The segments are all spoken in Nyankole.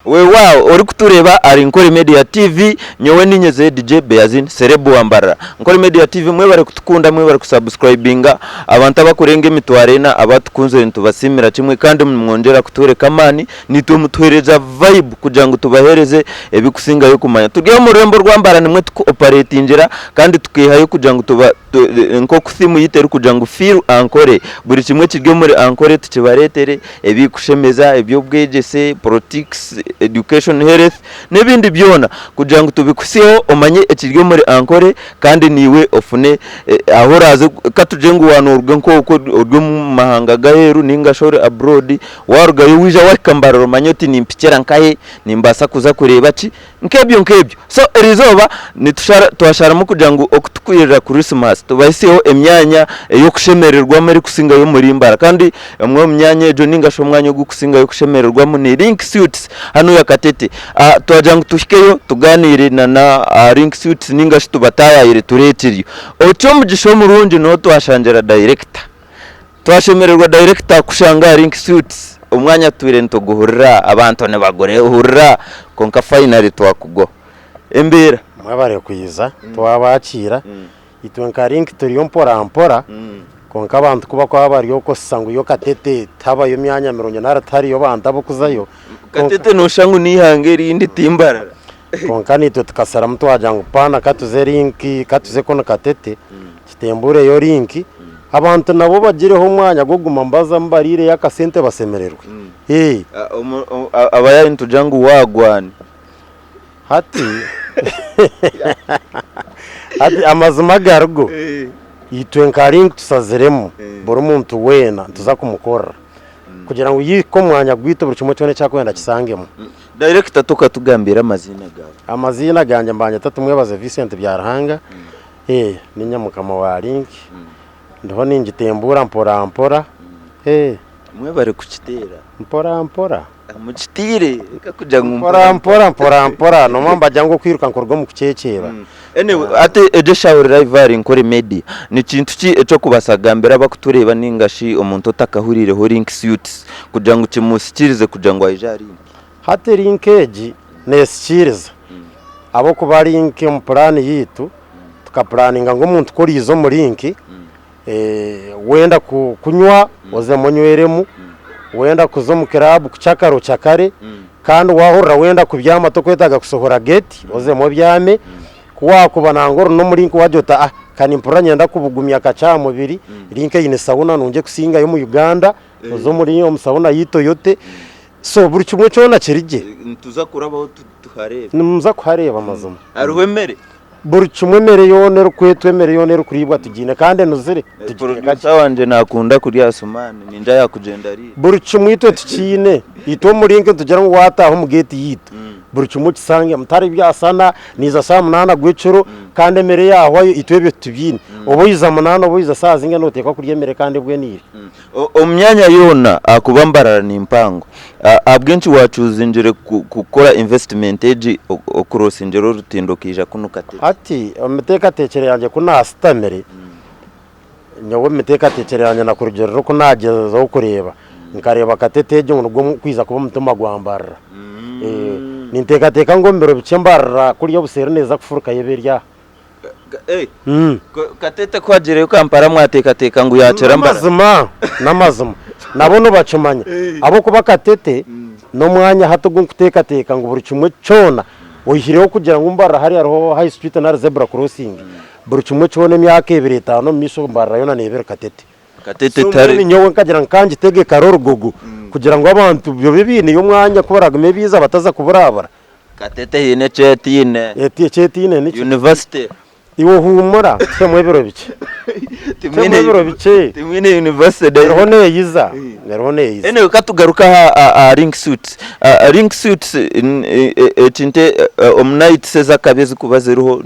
Weewaawo orikutureeba ahari Nkore Media TV, nyowe ninye ZJ Beazin Serebu wa Mbarara. Nkore Media TV mwebare kutukunda, mwebare kusubscribinga, abantu abakurenga emitwaro ena abatukunzire nitubasiimira kimwe kandi nimwongyera kutworeka amaani, naitwe mutuheereza vibe kugira ngu tubaheereze ebikusingayo kumanya. Turi omu rurembo rwa Mbarara nimwo tuku operatingira kandi tukeehayo kugira ngu tuba nk'oku theme yaitu erikugira ngu feel Ankole, buri kimwe ekiri omuri Ankole tukibareetere. ebirikushemeza, eby'obwegyese, politics, education, health n'ebindi byona kugira ngu tubikuhitsyeho omanye ekiri omuri Ankole kandi naiwe ofune ahu oraaze ka tugire ngu waaba nooruga nk'okwo ori omu mahanga g'aheeru nainga shi ori abroad waarugayo waija waahika Mbarara omanye oti nimpikira nkahe, nimbaasa kuza kureeba ki Nk'ebyo nk'ebyo. So eriizooba nitushara twasharamu kugira ngu oku tukwirira Christmas tubahitsyeho emyanya ey'okushemererwamu erikusingayo omuri Mbara kandi emwe omu myanya egyo ninga shi omwanya ogukusingayo kushemererwamu ni Link Suites hanuya Katete. Twagira ngu tuhikeyo tugaaniire na na Link Suites ninga shi tubataayaayire tureekiryo. Eky'omugisha omurungi niho twashangira dayirekita. Twashemererwa dayirekita kushanga aha Link Suites, omwanya tutwire nituguhurira, abantu nibaguhurira kwonka fayinari twakugwaho. Embeera? Mwebare kwija twabakiira, itwe nka Link turiyo mpora mpora kwonka abantu ku bakuba bari okwosisa ngu yo Katete tihabayo myanya mirungi nari tihariyo bantu ab'okuzayo. Katete noshusha ngu n'eihanga erindi ti Mbarara. Kwonka naitwe tukasharamu twagira ngu paana katuze Link, katuze kunu Katete Tutembuureyo link, abantu nabo bagireho omwanya gw'okuguma nibazamu bariireyo akasente bashemererwe. Abayaayi nitugira ngu waagwani. Hati hati amazima agarigo, itwe nka link tushaziremu buri muntu weena nituza kumukorera kugira ngu yahika omu mwanya gwaitu buri kimwe kyona eki arikwenda akishangemu. Dayirekita tokatugambira amaziina gaawe? Amaziina gangye nibanyeta Tumwebaze Vincent Byaruhanga. Eeh niinye mukama wa link ndiho ningitembuura mpora mpora eeh. Mwebare kukiteera. Mpora mpora. Mukiteire reka kugira ngu mpora mpora. Mpora mpora noomanya nibagira ngu okwiruka nikuruga omu kukyekyeera. Anyway hati egyo eshaaha ori live ahari Nkore Media ni kintu ki eky'okubaasa kugambira abakutureeba ninga shi omuntu otakahuriireho Link Suites kugira ngu kimusikiirize kugira ngu aije aha Link? Hati Link egi neesikiiriza ahabw'okuba Link omu puraani yaitu Tukapuraninga ngu omuntu ku oriiza omu rinki, wenda kunywa ozemu onyweremu, wenda kuza omu kiraabu kucakara ocakare, kandi waahurira wenda kubyama torikwetaaga kusohora geeti ozemu obyame. Ku waakuba nangwa ori n'omu rinki waagira oti ah ka nimpurira niinyenda kubugumya kakye aha mubiri, rinki eine sauna nungi erikusingayo omu Uganda, oze omu sauna yaitu oyote. So buri kimwe kyona kiri gye. Nituza kurabaho tuhareebe. Nimuza kuhareeba mazima. Hariho emere? Buri kimwe emere yoona erikwetwa emere yoona erikuriibwa tugiine kandi enuzire tugiine kakye. Producer wangye nakunda kurya asumaani ningira yakugyenda ariire. Buri kimwe itwe tukiine. Itwe omuri nka nitugira ngu waataaha omu geeti yaitu buri kimwe okisangemu tihariho ebyasana niiza shaaha munaana gw'ekiro kandi emere yaahwayo itwe ebyo titubiine. Oba oiza munaana oba oiza shaaha zinga nooteekwa kurya emere kandi ebweniire. Omu myanya yoona ahakuba Mbarara ni mpango, ahabw'enki wacuuzingire kukora investment egi okurosingira orutindo okaija kunu Katete? Hati omu miteekateekyere yangye ku naasitamire, nyowe omu miteekateekyere yangye na kurugiirira oku naagyezaho kureeba, nkareeba Katete egyo ngu nigwo kwija kuba omutima gwa Mbarara. Ninteekateeka ngu omu biro bikye Mbarara kuriya obuseeri neeza kufurukayo ebe eri aha. Katete ku agiireyo Kampala mwateekateeka ngu yaakira Mbarara? N'amazima, n'amazima. Nabo nibakimanya. Ahabw'okuba Katete n'omwanya hati ogu nkuteekateeka ngu buri kimwe kyona oihireho kugira ngu Mbarara hariya hariho High Street nari Zebra Crossing, buri kimwe kyona emyaka ebiri etaano omu maisho Mbarara yoona neeba eri Katete. Katete So tari. mbwenu nyowe nkagira ngu kangitege kare orugogo kugira ngu abantu bibe biineyo omwanya ku baragume biiza bataza kuburabura. Katete haine eki etaine. Eti eki etaine niki? University. Iwe huumura tuhemu ebiro bikye. Tuhemu ebiro bikye. Timwine university. Eriho neeyiza. Eriho neeyiza. Anyway katugaruke aha aha Link Suites. Link Suites ekintu omu nights ez'akabi ezikuba ziriho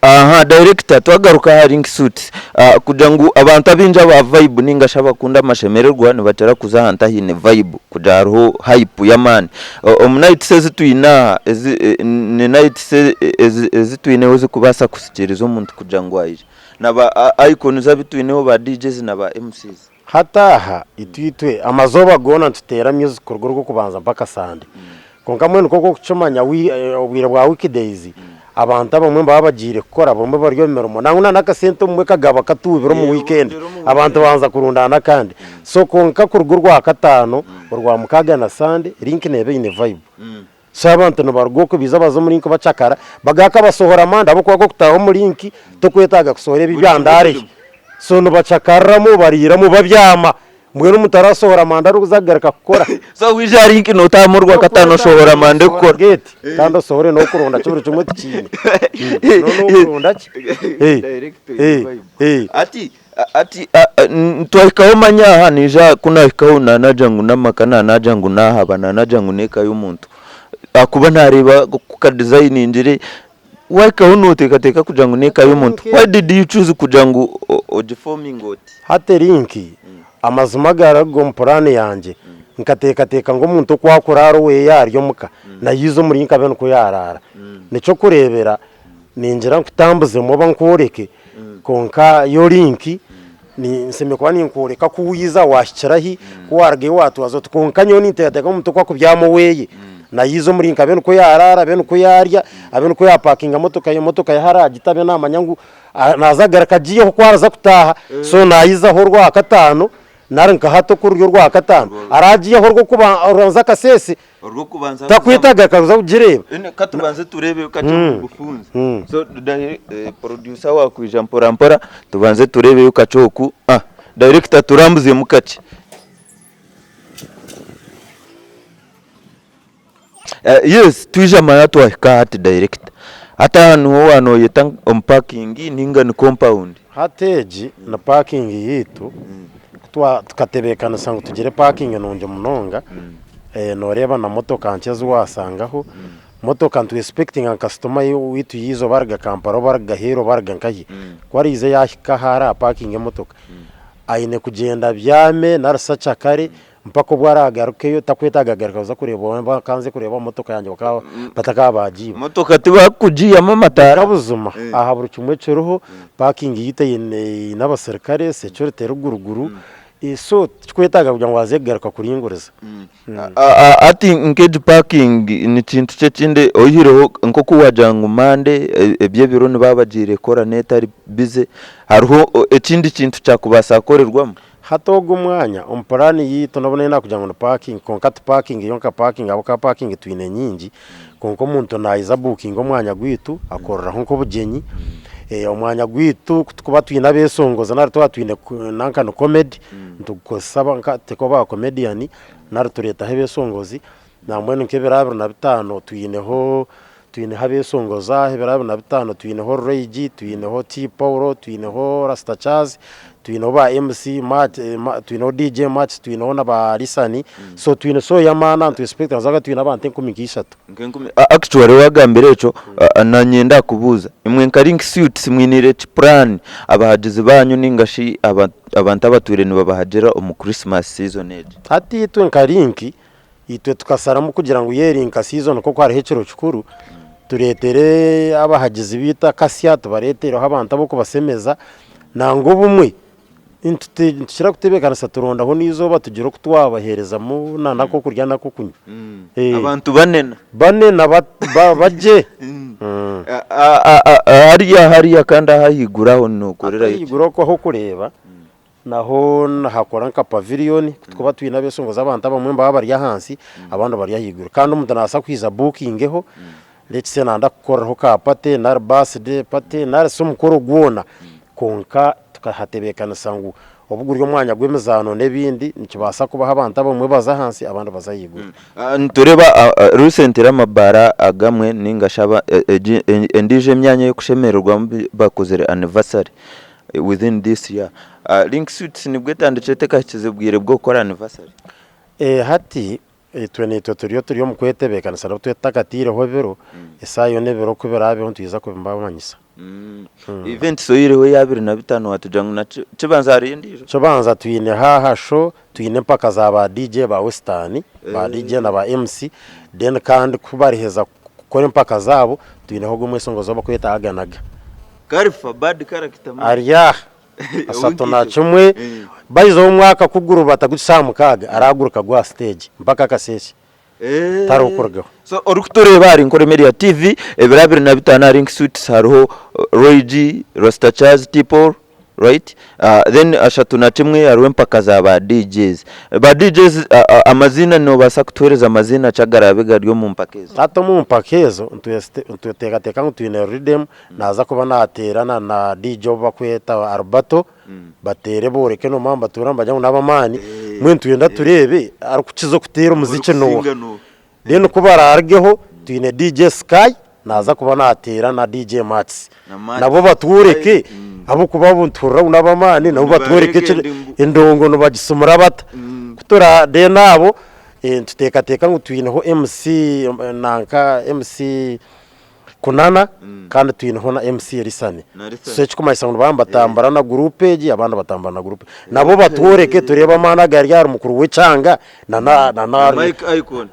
Aha director twagaruka aha Link Suites kugira ngu abantu abaingi aba vibe ninga shi abakunda amashemererwa nibatera kuza ahantu ahaine vibe kugira hariho hype y'amaani. Omu nights ezi twine aha ezi ni nights ezi twineho ezikubaasa kusikiriza omuntu kugira ngu aije. Na ba icons abu twineho ba DJs na ba MCs. Hati aha itwe itwe amazooba goona nituteera music kuruga orw'okubanza mpaka Sunday. Kwonka mbwenu nk'oku orikukimanya obwire bwa weekdays abantu abamwe nibaba bagiire kukora abamwe bari omu mirimo nangwa na n'akasente obumwe kagaba katuubire omu weekend abantu babanza kurundaana akandi. So kwonka kuruga orwakataano, orwamukaaga na Sunday link neeba eine vibe. So abantu nibaruga okwo baija baza omu link bacakara bagaruka basohora amanda ahabw'okuba k'okutaaha omu link tokwetaaga kusohora ebi ebyandaarihe. So nibacakariramu bariiramu babyama. Mbwenu omuntu arasohora amanda arikuza kugaruka kukora. So waija ahari nka nootaahamu orwakataano oshohora amanda kukora. Gate kandi osohore n'okuronda ki buri kimwe tukiine. N'okuronda ki? Ati ati twahikaho manya aha naija ku naahikaho naanagira ngu n'amaka naanagira ngu naahaba naanagira ngu n'eka y'omuntu ahakuba naareeba oku kadizayiningire. Wahikaho noteekateeka kugira ngu n'eka y'omuntu, why did you choose kugira ngu ogifominge oti? Hati link, amazima agari omu puraani yangye, nkateekateeka ngu omuntu oku akuraara oweye ari omuka, nayiiza omu link abe nikwo yaaraara. Nikyokureebera, ningira nkutambuzemu oba nkworeke, kwonka yo link, nshemereire kuba ninkworeka ku waiza waahikira hi, ku waarugayo waatwaza oti. Kwonka nyowe ninteekateeka ngu omuntu oku akubyama oweye, nayiiza omuri nka abe nikwo yaaraara, abe nikwo yaarya, abe nikwo yaapakinga motoka ye, motoka ye ahu araagite abe naamanya ngu naaza kugaruka agiiheho ku araza kutaaha. So naayizaho orwakataano nari nka hati oku ruri orwakataano, araagiihaho orw'okubanza akaseese. Orw'okubanza Takwetaaga kuza kugireeba. Ene ka tubanze tureebe kakye omu bufunze. So producer wakwija mpora mpora tubanze tureebeyo kakye oku. Ah, director turambuzemu kakye. Yes, twija mara twahika hati director. Hati aha niho waanoyeta omu parking ninga ni compound? Hati egi ni parking yaitu. Tukatebeekanisa ngu tugire parking nungi munonga. Nooreeba na motoka nkye ezi waasangaho. Motoka nitu expectinga ngu kasitoma waitu yaija oba aruga Kampala oba aruga aheeru oba aruga nkahi, ku araije yaahika aha ari aha parking emotoka, aine kugyenda abyame nari shi akyakare mpaka obu araagarukeyo takwetaaga kugaruka kuza kureeba oba nkanze kureeba motoka yangye bakaba batakaba baagiiba. Motoka tibakugiihamu amataara? Kwonka buzima aha buri kimwe ekiriho, parking yaitu eine abaserukare, security eri guruguru, so tikikwetaaga kugira ngu waaze kugaruka kuringuriza. Hati nk'egi parking ni kintu ki ekindi oihireho nk'oku waagira ngu Monday eby'ebiro nibaba bagiire kukora n'etari busy, hariho ekindi kintu kyakubaasa kukorerwamu? Hati ogu omwanya omu puraani yaitu nobu nari naakugira ngu ni paakingi kwonka ti paakingi yonka paakingi ahabw'okuba paakingi twine nyingi kwonka omuntu naayiza abuukinga omwanya gwaitu akoreraho nk'obugyenyi. Omwanya gwaitu ku turikuba twine abeeshongozi nari twaba twine nanka ni komedi nitugukozesa nka ba komediyani nari tureetaho abeeshongozi nambwenu nk'ebiro 25 twineho Twineho abeeshongozi aha ebiro 25 twineho Rayg, twineho T Paul, twineho Rasta Charles, twineho ba MC Matt, twineho DJ Matt, twineho na ba Lisani. So twine show y'amaani aha nitu expectinga kuza kuba twine abantu enkumi nka ishatu. Actually wagambira ekyo nanye ndakubuuza imwe nka Link Suites mwiniire ki plan abahagizi banyu ninga shi abantu abatwire nibabahagira omu Christmas season egi? Hati itwe nka Link Itwe tukasaramu kugira ngu y'eri nka season nk'oku hariho ekiro kikuru, tureetere abahagizi baitu akasya, tubareetereho abantu ab'okubasemeza, nangwa obumwe nitukira kutebeekanisa turondaho n'eizooba tugire oku twabaheerezamu n'akokurya n'akokunywa. Abantu banena. Banena bagye. Hariya hariya kandi ahaiguru aho nookorerayo ki? Ahaiguru okwo ah'okureeba. Naho nihakora nka pavilion ku turikuba twine abeshongozi abantu abamwe nibaba bari ahansi abandi bari ahaiguru kandi omuntu nabaasa kwija abukingeho let's say nayenda kukoreraho ka party nari birthday party nari shi omukoro gwona kwonka tukahatebeekanisa ngu obu guri omwanya gw'emizaano n'ebindi nikibaasa kubaho abantu abamwe baza ahansi abandi baza ahaiguru. Nitureeba recently amabaara agamwe ninga shi endiijo emyanya ey'okushemererwamu bakozire anniversary. Within this year. Link Suites nibwo etandikire etekahikize bwire bw'okukora anniversary? Hati itwe naitwe turiyo turi omu kwetebeekanisa n'obu tutakataireho ebiro, eshaaha yoona ebiro ku biraabeho nitwija kubibamanyisa. Events oihireho eya 25 waatugira ngu na Kibanza hariyo endiijo? Kibanza twineho aha show, twine empaka za ba DJ ba Western, ba DJ na ba MC, then kandi ku bariheza kukora empaka zaabo, twineho ogwo omweshongozi ou barikweta Aganaga. Kalifa bad character man. Ari aha 31 by the way omwaka ku guriba tagukisa aha mukaaga araguruka gwa aha stage mpaka akasheeshe. Tihariho okurugaho. So orikutureeba ahari Nkore Media TV, ebiro 25 aha Link Suites hariho Roy G, Rasta Charles, T-Paul, right? Then 31 hariho empaka za ba DJs. Ba DJs amaziina noobaasa kutuheereza amaziina ki agaraabe gari omu mpaka ezo? Hati omu mpaka ezo nituteekateeka ngu twine Riddim naaza kuba naateerana na DJ ou barikweta Alberto. Bateere booreke noomanya nibatuura nibagira ngu n'ab'amaani, mbwenu nitwenda tureebe arikukiza okuteera omuziki n'oha. Then ku baraarugeho twine DJ Sky naaza kuba naateera na DJ Max. Nabo batworeke ahabw'okuba abo nituhurira ngu n'ab'amaani nabo batworeke endongo nibagisimura bata. Ku tura then abo nituteekateeka ngu twineho MC nanka MC Kunana kandi twineho na MC Elisani. So ekikumanyisa ngu nibaba nibatambura na group egi abandi batambura na group nabo batworeke tureebe amaani agari ahari mukuru w'ekyanga na na na Mike Icon.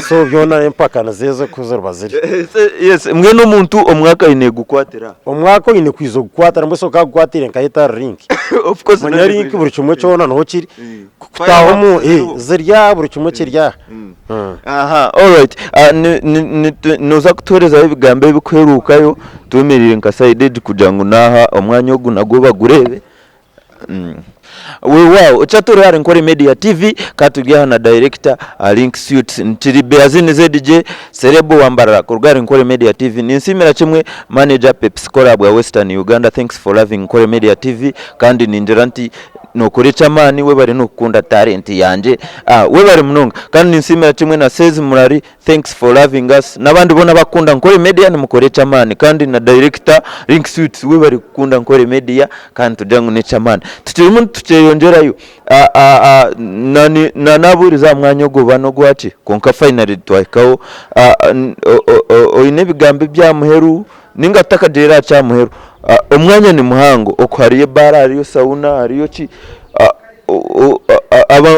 So byona empaka nizo ezo oku ziriba ziri. Yes, mbwenu omuntu omwaka aine kugukwatira? Omwaka oine kwija ogukwatira mbwenu ose okagukwatire nkahi etari link? Of course Manya link buri kimwe kyona niho kiri. Kutaaha omu ziri aha buri kimwe kiri aha. Aha, alright. Ah, ni- ni- ni- tu- Nooza kutuheerezaho ebigambo ebikuherukayo twemereire nka side egi kugira ngu naaha omwanya ogu nagwo bagureebe. Weewaawo okyaturi ahari Nkore Media TV kandi turi aha na director aha Link Suites. Ntiri Beazini ZJ Celeb wa Mbarara kuruga ahari Nkore Media TV. Ninsiimira kimwe manager Pepsi Cola bwa Western Uganda. Thanks for loving Nkore Media TV kandi ningira nti Nokora eky'amaani webare n'okukunda talent yangye webare munonga kandi ninsiimira kimwe na Sezi Murari thanks for loving us n'abandi boona abakukunda Nkore Media nimukora eky'amaani kandi na director Link Suites webare kukunda Nkore Media kandi nitugira ngu n'eky'amaani tukirimu nitukyeyongyerayo nanabuurize aha mwanya ogwo oba n'ogwaki kwonka finally twahikaho oine ebigambo ebya muheru Ninga tutakagyenda aha kyamuheru, omwanya ni muhango, oku hariyo ebaara, hariyo sauna, hariyo ki,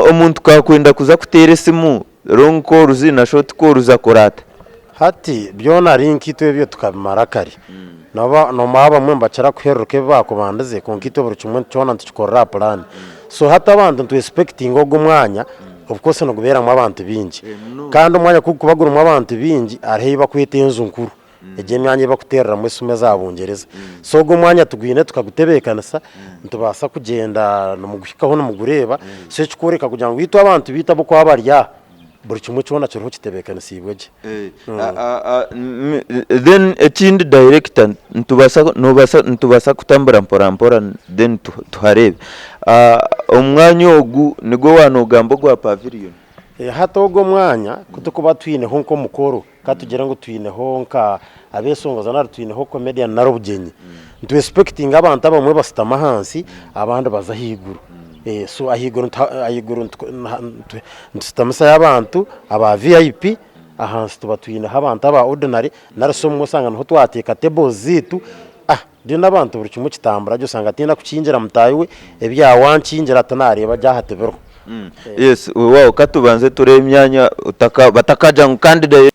omuntu ku akwenda kuza kuteera esimu, long calls na short calls akora ata? Hati byona ari nkaitwe ebyo tukabimara kare. Noomanya abamwe nibakira kuhereruka ebi baakubandize kwonka itwe buri kimwe kyona nitukikorera aha puraani. So hati abantu nitu esipekitinga ogu omwanya of course nigubeeramu abantu baingi. Kandi omwanya ku gurikuba gurimu abantu baingi hariho ei barikweta enju nkuru. Egyo emyanya ei bakuteereramu esimu eza Bungyereza. So ogwo omwanya tugwine tukagutebeekanisa, nitubaasa kugyenda nimuguhikaho nimugureeba. So ekikworeka kugira ngu itwe abantu baitu abarikuba bari aha, buri kimwe kyona kiriho kitebeekanisiibwe gye. Then ekindi director nitubaasa nobaasa nitubaasa kutambura mpora mpora then tuhareebe. Omwanya ogu nigwo waanogamba ogwa pavilion? Hati ogwo omwanya ku turikuba twineho nk'omukoro, Ka tugire ngu twineho nka abeshongozi nari twineho comedian nari obugyenyi, nitu expectinga abantu abamwe bashutame ahansi abandi baze ahaiguru. So ahaiguru ahaiguru nitushutamisayo abantu aba VIP, ahansi tuba twineho abantu aba ordinary nari shi obumwe oshanga niho twateeka tables zaitu, then abantu buri kimwe kitambura gye osanga tihaine arikukingira mutaahi we, ebya wankingira tinareeba gye aha tibiriho. Yes wewawo katubanze turebe emyanya batakagira ngu kandi.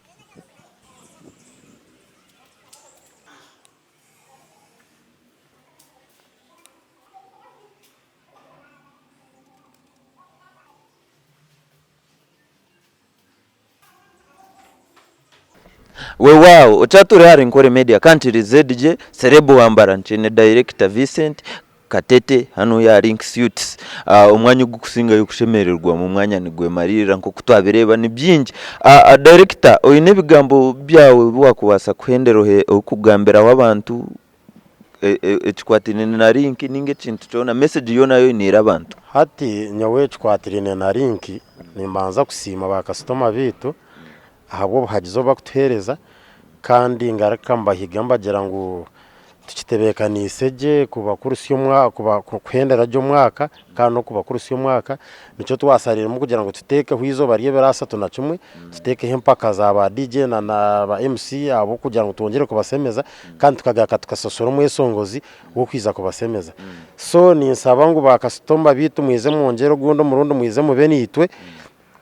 Weewaawo okyaturi ahari Nkore Media kandi turi ZJ Celeb Wambara nkiine Director Vincent Katete hanu aha Link Suites omwanya ogukusingayo kushemererwamu omwanya nigwemariirira nk'oku twabireeba ni bingi. Director oine ebigambo byawe ebi waakubaasa kuhendera orikugambiraho abantu ekikwatiraine na Link ninga ekintu kyona message yoona ei oiniire abantu? Hati nyowe ekikwatiraine na Link nimbanza kusiima bakasitoma baitu ahabw'obuhagizi obu barikutuheereza kandi ngaruka mbahiga mbagira ngu tukitebeekaniise gye kubakurusya omwaka kuhendera gye omwaka kandi n'okubakurusya omwaka. Nikyo twashariremu kugira ngu tuteekeho eizooba ry'ebiro 31, tuteekeho empaka za ba DJ na ba MC ahabw'okugira ngu twongyere kubasemeza kandi tukagaruka tukashashura omweshongozi w'okwija kubasemeza. So ninshaba ngu bakasitoma baitu mwije mwongyere ogundi omurundi mwije mube naitwe.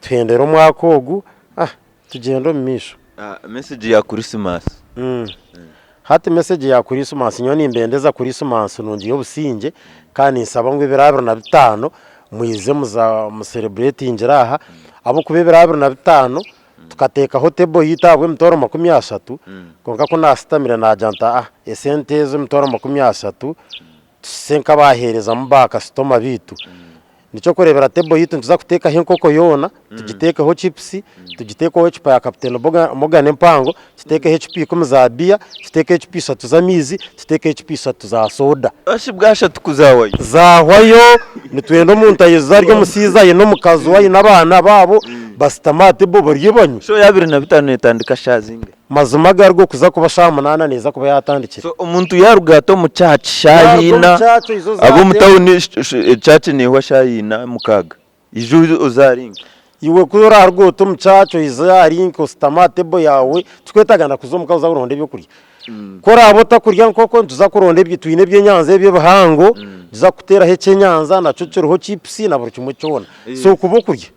Tuhendere omwaka ogu tugyende omu maisho. Message ya Kurisimasi. Hati message ya Kurisimasi nyowe nimbendeza Kurisimasi nungi y'obusingye kandi ninsaba ngu ebiro 25 mwije musereburetingire aha ahabw'okuba ebiro 25. Tukateekaho table yaitu ahabw'emitwaro 30, kwonka ku naasitamire naagira nti aa esente ezo emitwaro 30 tushushe nk'abaaheerezamu baakasitoma baitu. Nikyo kureebera table yaitu nituza kuteekaho enkoko yoona, tugiteekeho chipusi, tugiteekeho ecupa ya Captain Morgan empango, tuteekeho ecupa ikumi za biya, tuteekeho ecupa ishatu z'amaizi, tuteekeho ecupa ishatu za soda. Ashi bwashatu ku zaahwayo? Zaahwayo, nitwenda omuntu aije ari omushaija aine omukazi we aine abaana baabo, bashutame aha table barye banywe. So ya 25 neetandika shaaha zingahi? Mazima agarigo kuza kuba shaaha munaana neeza kuba yaatandikire. So omuntu yaaruga ata omu church shaaha Yaaruga omu ina, church oize oze aha ab'omu table. tawuni church neehwa shaaha ina mukaaga, ija oze aha link. Iwe ku oraaruga oti omu church oize aha link oshutame aha table yaawe, tikwetaaga na kuza omuka kuza kuronda ebyokurya. Ku oraabe otakurya nkoko nituza kuronda ebyo twine ebyenyanja ebi ebihango, nituza kukuteeraho ekyenyanja nakyo kiriho chips na buri kimwe kyona. So kuba okurya.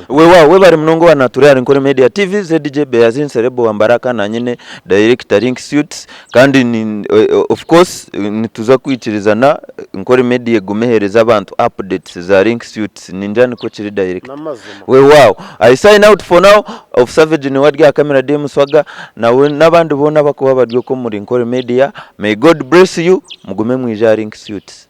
Wewawo webare munonga owa naturi ahari Nkore Media TV ZJ Beyazin Celeb wa Mbaraka nanyine director Link Suits kandi ni of course nituza kwikirizana Nkore Media egume ehereze abantu updates za Link Suits ningira nikwo kiri director. N'amazima. Wewawo I sign out for now of Savage niwe ari aha camera DM Swaga nawe n'abandi boona abakuba bari okwo omuri Nkore Media may God bless you mugume mwije aha Link Suits.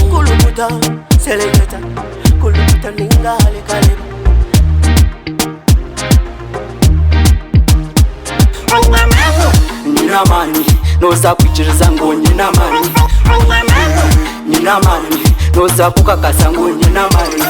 Kulukuta, seleketa, kulukuta ningale kale. Nyine amaani noza kwikiriza ngu nyine amaani Nyine amaani noza kukakasa ngu nyine amaani.